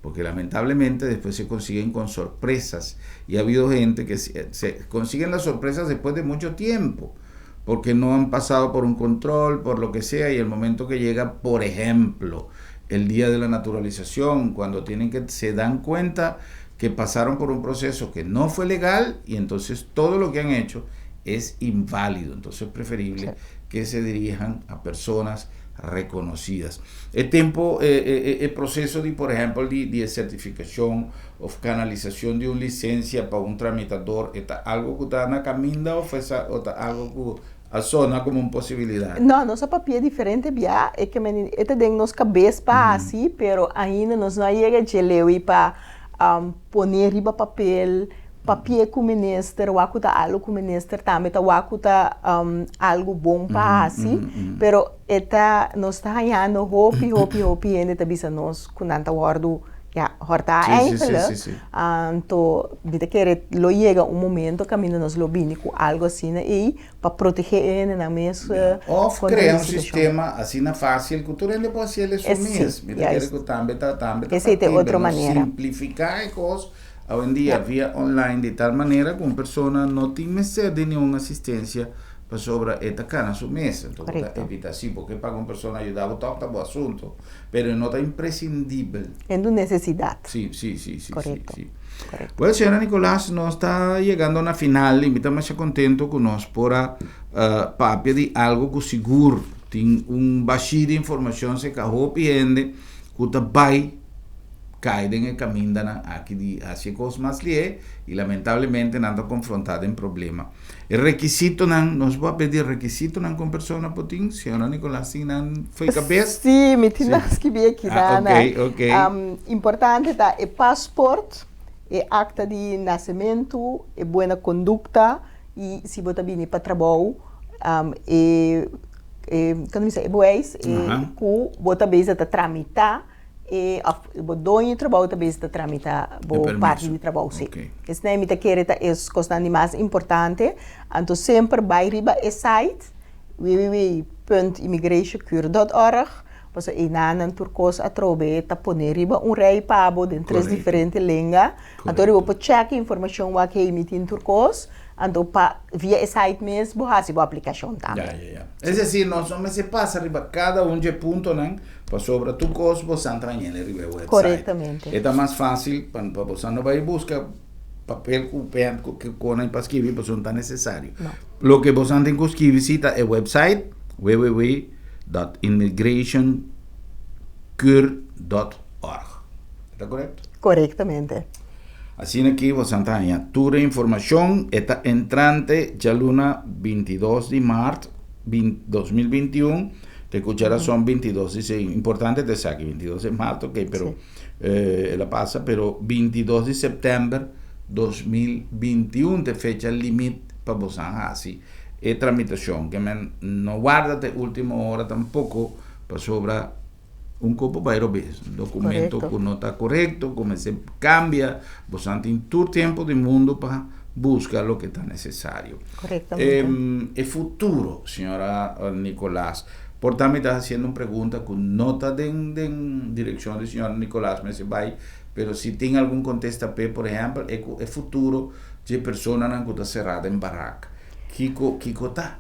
porque lamentablemente después se consiguen con sorpresas y ha habido gente que se, se consiguen las sorpresas después de mucho tiempo porque no han pasado por un control, por lo que sea, y el momento que llega, por ejemplo, el día de la naturalización, cuando tienen que se dan cuenta que pasaron por un proceso que no fue legal y entonces todo lo que han hecho es inválido. Entonces es preferible que se dirijan a personas reconocidas. E tempo, e, e, e proceso di, por ehempel, di, di certificacion of canalisacion di un licencia pa un tramitador, e ta algo cu ta na caminda of esa o ta algo cu a sona como un posibilidad? No, nos a papia diferente bia, e ke men e ta den nos cabes pa haci, pero ainda nos no a yega dje lewi pa pone riba papel, papia cu minister, wak cu ta algo cu minister tambe ta wak cu ta algo bon pa haci, pero e ta, nos ta hañando hopi, hopi, hopi hende ta bisa nos cu nan ta wordo ya, horta eigenlijk. Anto mi ta kere lo yega un momento caminda nos lo bini cu algo asina ey pa protege e hendenan mes. Of crea un sistema asina facil cu tur hende por haci el esun mes. Mi ta kere cu tambe ta tambe ta factible. No simplifica e cos awendia via online di tal manera cu un persona no tin mester di ningun asistencia pasobra e ta cana su mes. Anto bo ta evita si bo ke paga un persona yuda bo tok ta bo asunto. Pero e no ta imprescindibel. E no necesidad. Sí, sí, sí, sí. Correcto. Sí, sí. Correcto. Bueno, señora Nicolás, nos ta llegando na final y mi ta masha contento cu nos por a uh, papia di algo cu sigur tin un bashi di informacion seca hopi hende cu ta bay. kai den e kamindanan aki di hasi e kos mas lihe i lamentablemente nan ta konfrontá den problema. E rekisitonan, nos bo a pidi rekisitonan ku un persona por tin? Señora Nicolas tin nan fo'i kabes? Sí, mi tin nan skibí aki Ah, nan. ok, ok. Importante ta e pasport, e akta di nasementu, e buena kondukta i si bo ta bini pa trabou, e, e, kono mi bisa, e bewijs, e ku bo ta bezig ta tramitá. E of bo doño di trabou ta bezig ta tramita bo parti di trabou si. Esei mi ta kere ta e kosnan di mas importante. Anto semper bai riba e site www.immigratiocur.org pasobra einan tur kos atrobe ta pone riba un rei pa bo den tres diferente lenga. Anto riba bo por chèk e informashon wak hey mi tin tur kos. Anto pa via e site mes bo hasi bo aplikashon tambe. Ya, ya, ya. Es desir, nos no mester pasa riba kada un dje puntonan pasobra tur kos bo san trañele riba e website. Korektamente. E ta mas fásil pa pa bo san no bai buska papel ku pen ku kona pa skibi pasobra no ta nesesario. No. Loke bo san tin ku skibi si ta e website www.immigrationcur.org. Ta korekto? Korektamente. Asina ki boso ta haña tur e informashon. E ta entrante djaluna 22 di mart 2021 te ku djarason 22 di se importante ta esaki 22 di mart ok pero el a pasa pero 22 di sèptèmber 2021 ta e fecha limit pa boso hasi e tramitashon ke men no warda te ultimo ora tampoko pasobra Un kopo bai robes, un documento ku no ta korekto, ku mester kambia, boso tin tur tempo di mundo pa buska loke ta nesesario. Korektamente. E futuro, señora Nicolaas, por ta mi ta hasiendo un pregunta ku no ta den den direkshon di señora Nicolaas mester bai, pero si tin algun kontesta p'e, por ehèmpel, e ku e futuro dje personanan ku ta será den barak, kiko kiko ta?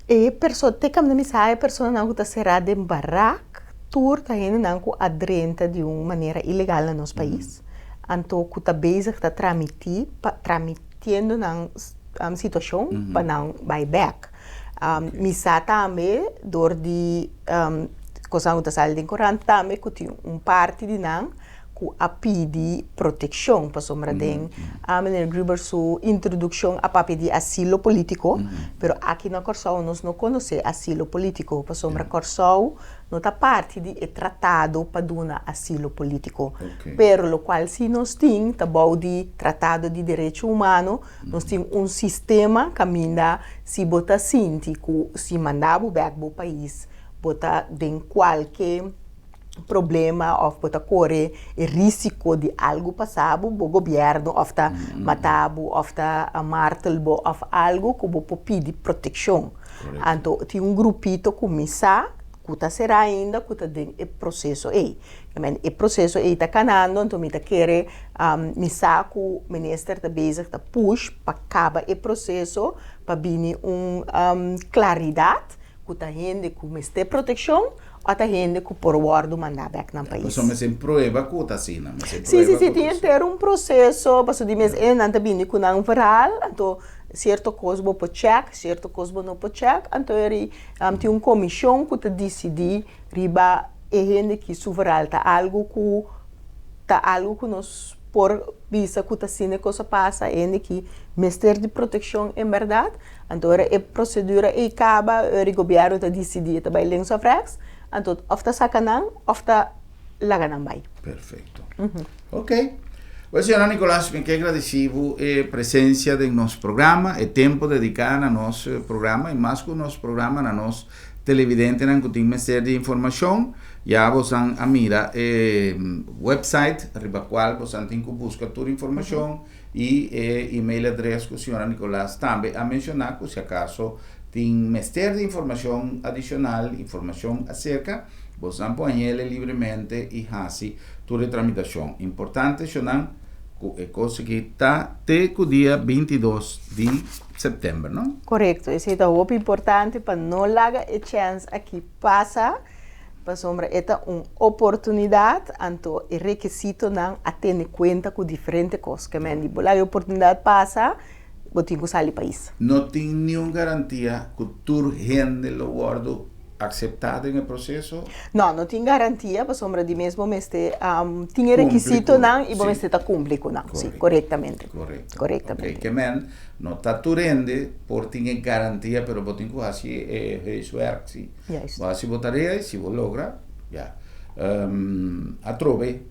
E perso te kaminda mi sa e personanan ku ta será den barak tur ta hendenan ku a drenta di un manera ilegal na nos pais anto ku ta bezig ta tramití pa tramitiendo nan situashon pa nan bai bèk. Mi sa tambe dor di kosnan ku ta sali den korant tambe ku tin un parti di nan ku a pidi protekshon pasobra den meneer Gruber su introdukshon a papia di asilo politiko, pero aki na Kòrsou nos no konosé asilo politiko pasobra Kòrsou no ta parti di e tratado pa duna asilo politiko. Pero lokual si nos tin ta bou di tratado di derecho humano, nos tin un sistema kaminda si bo ta sinti ku si manda bo bèk bo pais bo ta den kualke problema of bo ta kore e risiko di algu pasa bo, bo gobierno of ta mata bo of ta martel bo of algu ku bo por pidi protekshon. Anto tin un grupito ku mi sa ku ta sera ainda ku ta den e proseso ei. E proseso ei ta kanando anto mi ta kere mi sa ku minister ta bezig ta push pa kaba e proseso pa bini un klaridat ku ta hende ku mester protekshon o ta hende ku por wòrdu mandá bèk nan pais. Pasobra mester prueba ku ta asina. Mester Sí, prueba sí, sí, ku ta tin asina. henter un proseso, pasobra di mes e nan ta bini ku nan verhaal, anto sierto kos bo por chèk, sierto kos bo no por chèk, anto eri tin un komishon ku ta disidí riba e hende ki su verhaal ta algu ku ta algu ku nos por bisa ku ta asina e kos a pasa, e hende ki mester di protekshon en bèrdat. Anto ora e procedura ei caba, ora e gobierno ta dicidi e ta bai links of rechts, anto of ta saca nan of ta laga nan bai. Perfecto. Ok. Bueno, señora Nicolas, mi ke agradeci bo e presencia den nos programa, e tempo dedica na nos programa y mas cu nos programa na nos televidentenan cu tin mester di informacion. Ya bosan a mira e website riba cual bosan tin cu busca tur informacion. I e email adres ku señora Nicolas tambe a menshoná ku si akaso tin mester di informashon adishonal, informashon aserka, bosnan por hañ'el libremente i hasi tur e tramitashon. Importante shonnan ku e kos aki ta te ku dia 22 di sèptèmber, no? Korekto, esei ta hopi importante pa no laga e chèns aki pasa. Pasobra e ta un oportunidat, anto e rekisitonan a tene kuenta ku diferente kos. Ke men di bo laga e oportunidat pasa, bo tin ku sali pais. No tin niun garantia ku tur hende lo wòrdu. akseptá den e proseso? No, no tin garantia pasobra di mes bo mester tin e rekisitonan i bo mester ta kumpli ku nan. Si, korektamente. Korekto. Korektamente. Oke, ke men no ta tur hende por tin e garantia pero bo tin ku hasi e huiswerk si. Juist. Bo hasi bo tarea i si bo logra, ya. Atrobe,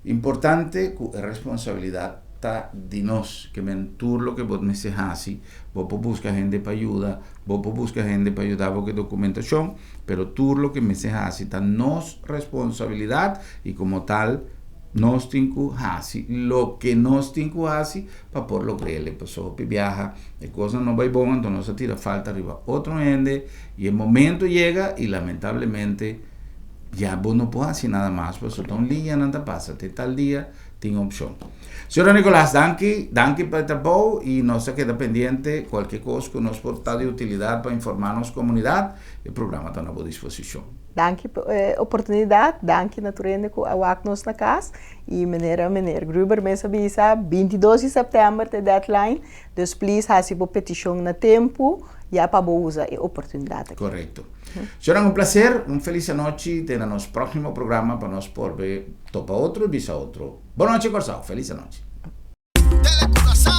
importante ku e responsabilidat ta di nos, ke men tur loke bo mester hasi. Bo por buska hende pa yuda, bo por buska hende pa yuda bo ku e dokumentashon, pero tur loke mester hasi ta nos responsabilidat i komo tal nos tin ku hasi loke nos tin ku hasi pa por logr'el. Pasobra hopi biaha e kosnan no bai bon anto nos a tira falta riba otro hende i e momento yega i lamentablemente ya bo no por hasi nada mas pasobra ta un liña nan ta pasa te tal dia. Tin opcion. Señora Nicolas, danki, danki pa e trabou y nos ta keda pendiente cualkier cos cu nos por ta di utilidad pa informa nos comunidad, e programa ta na bo disposicion. Danki pa e oportunidad, danki na tur hende cu a wak nos na cas y manera meneer Gruber mes a bisa, 22 di september ta e deadline, dus please haci bo peticion na tempo ya pa bo usa e oportunidad aki. Correcto. Señora, un placer, un feliz anochi, te na nos proximo programa pa nos por be Topa otro y bisa otro. Bon nochi Kòrsou, felis anochi. Tele Curaçao.